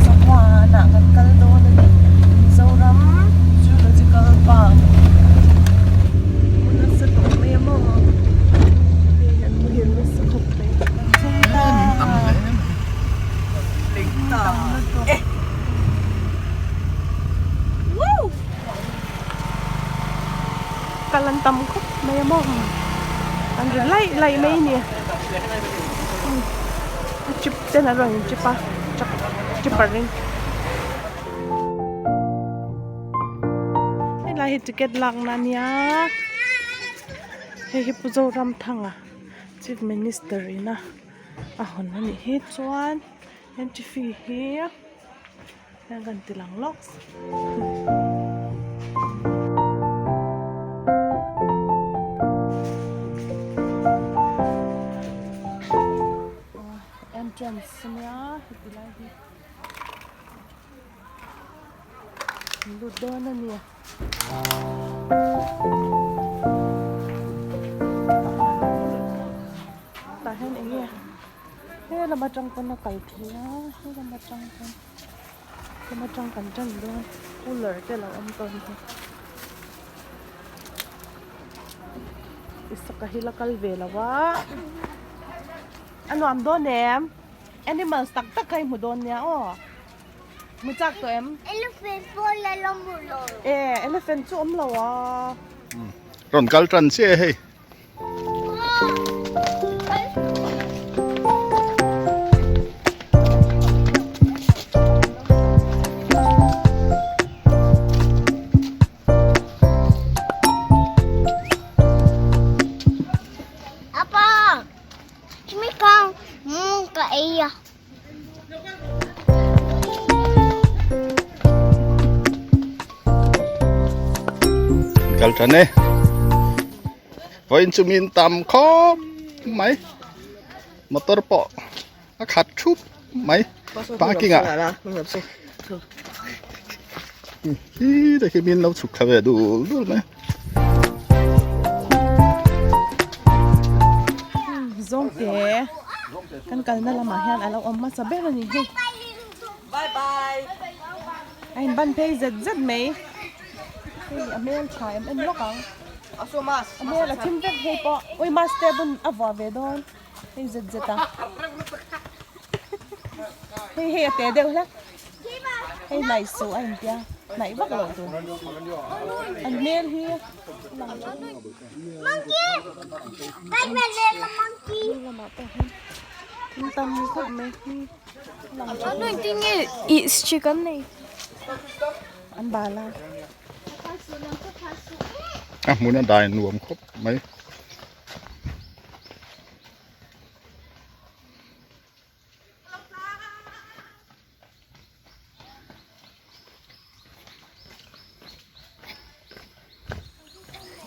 Sahuanah kan kal dawn a ni. Mizoram Zoological Park hmun nasa tawh mai a maw hei an muhil nasa khawp mai an chawng ta tam lutuk kal an tam khawp mai a maw an ri laih laih mai a ni. Chip ten an rawn chip a chak chipper in helai hi ticket lakna a nia hei hi Pu Zoramthanga chief minister ina a hawn a nih hi chuan entry fee hi a rawn ti lang lawk. Entrance ania heti lai hi an lut dawn a ni. Tah hian eng nge he lam atang pawn a kal thei a he lam atang pawn. Tlem atang kan tan dawn cooler te lo awm tawn hi Isaka hi la kal ve lo a a nuam dawn em animals tak tak kha i hmu dawn nia aw hmu chak tawh em Elephant pawh la lo hmu lo e elephant chu awm lo a rawn kal tan chiah e hei. Apa, chimi kang mung ka ei a. Kal than e. Vawiin chu min tam khawp mai. Motor pawh a khat thup mai. Parking ah. Hi te khi min lo chhuk thla ve dul dul mai. Zawngte kan kalna lamah hian a lo awm hmasa ber a ni hei. A inban phei zet zet mai. Hei a hmel tha em em lawk ang. A hmel a thim vek hei pawh. Ui mask te bun a vuah ve dawn. Hei zet zet a. Hei hei a te deuh hlek. Hei hnaih suh a intia hnaih vak loh tur. An hmel hi a lang tha. Lamah pawh hian thil tam khawp mai hi a lang tha. An bal a. A hmun a dai nuam khawp mai.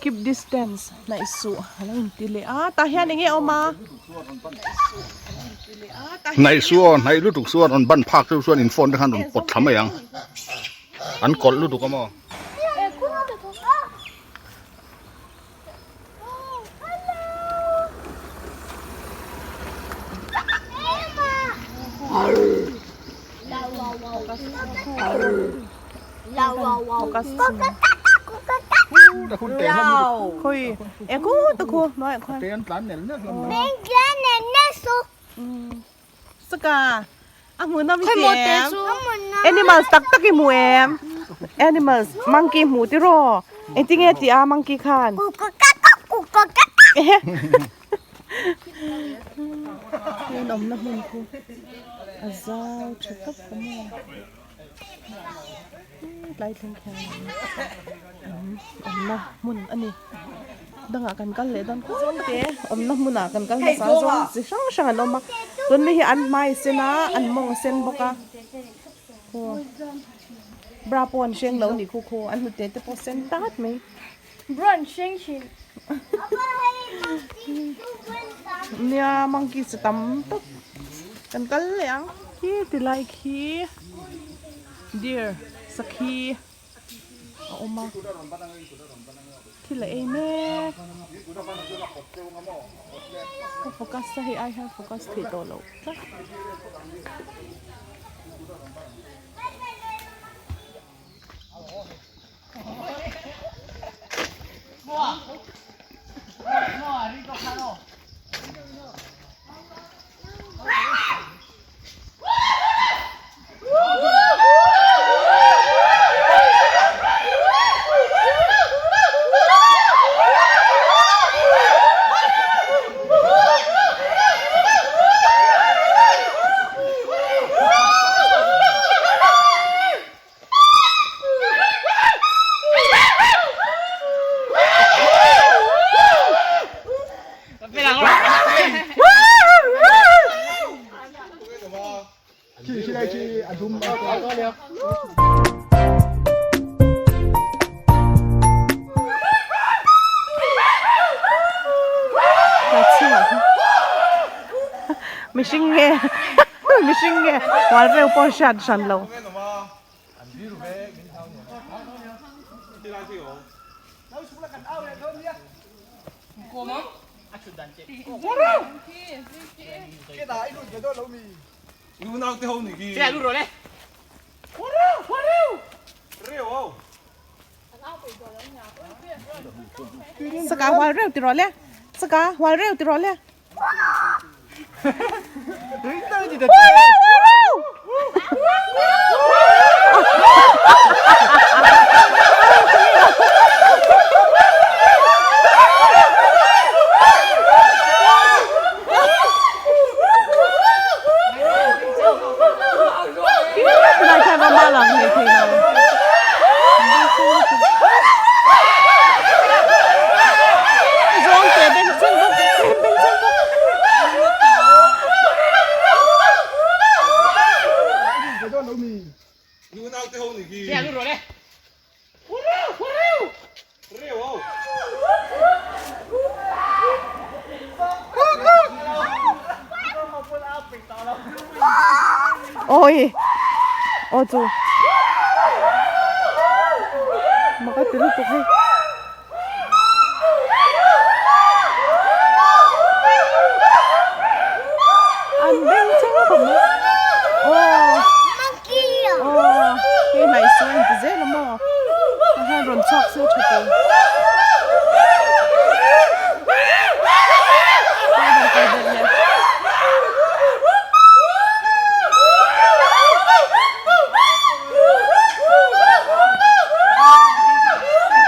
Keep distance hnaih suh a lo inti leh a tah hian enge a awm a Hnaih suh aw hnaih lutuk chuan rawn ban phak deuh chuan in phone te khan rawn pawt thla mai ang an kawlh lutuk a maw. Animals tak tak i hmu em animals monkey hmu tiraw engtin nge tih a monkey khan heng awmna hmun khu a zau tha khawp a maw tlai thleng khian awmna hmun a ni. Dangah kan kal leh dawn khawp te awmna hmunah kan kal hmasa a zawng chi hrang hrang an awm a tun mi hi an hmai a sen a an mawng a sen bawk a aw bra pawh an hreng lo a nih khu khu an hnute te pawh sen tat mai bra an hreng thin nia monkey chi tam tak kan kal leh ang khi ti lai khi deer sakhi a awm a. a thil a ei mek ka focus a hei ai hian focus theih tawh loh tlat. Mihring nge mihring nge hual reuh pawh hriat hran lo. Saka hual reuh ti rawh le saka hual reuh ti rawh le. Ôi Ôi chú Mà cái tiếng tục đi An beng cheng khawp mai Aw Aw hei hnaih sawi an ti zel a maw tah hian rawn chhuak se tha tur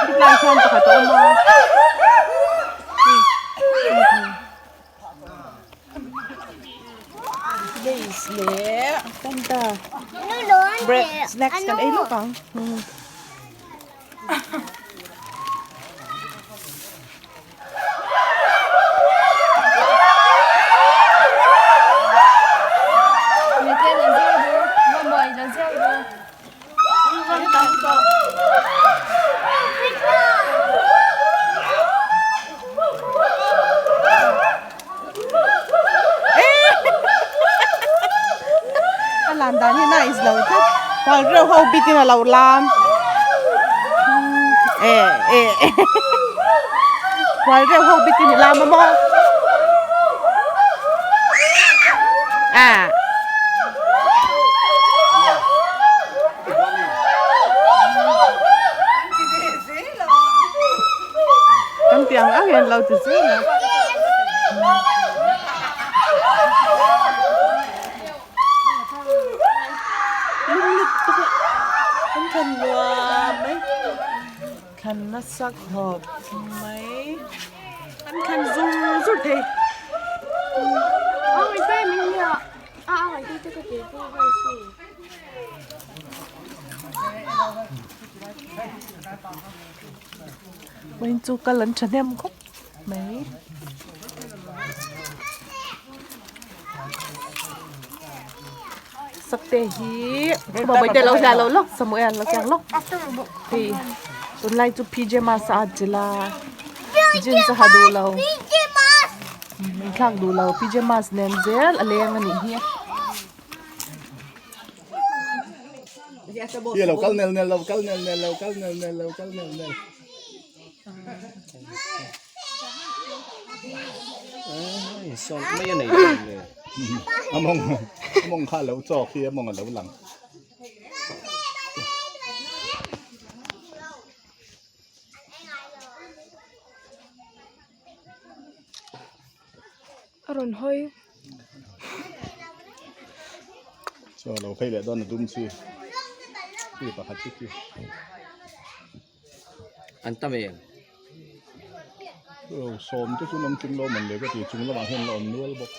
Khilai khian pakhat a awm a Lays leh Fanta bread snacks kan ei lawk ang. A lan dan hi nice lo tlat hual reuh ho bikin a lo lam eh eh hual reuh ho bikin i lam a maw ah. Kan tiang ang hian lo ti zel a. Kan thlan nuam mai thlan nasa khawp mai kan thlan zur zur thei. Vawiin chu kal an thahnem khawp mai. Sakte hi Bawihte lo hliah loh lawk Samuel lo kiang lawk hei tunlai chu PJ mask a at a jeans a ha duh lo inthlak duh lo PJ mask nen zel a leng a nih hi. Hi lo kal nel nel lo kal nel nel lo kal nel nel lo kal nel nel. A mawng a mawng kha a lo chawk hi a mawng a lo lang. A rawn hawi. Chaw lo phei leh dawn a dum chi. Chi pakhat chu khi. An tam em? Aw sawm te chu an awm chung lo man le ka ti chung lamah hian la awm nual bawk.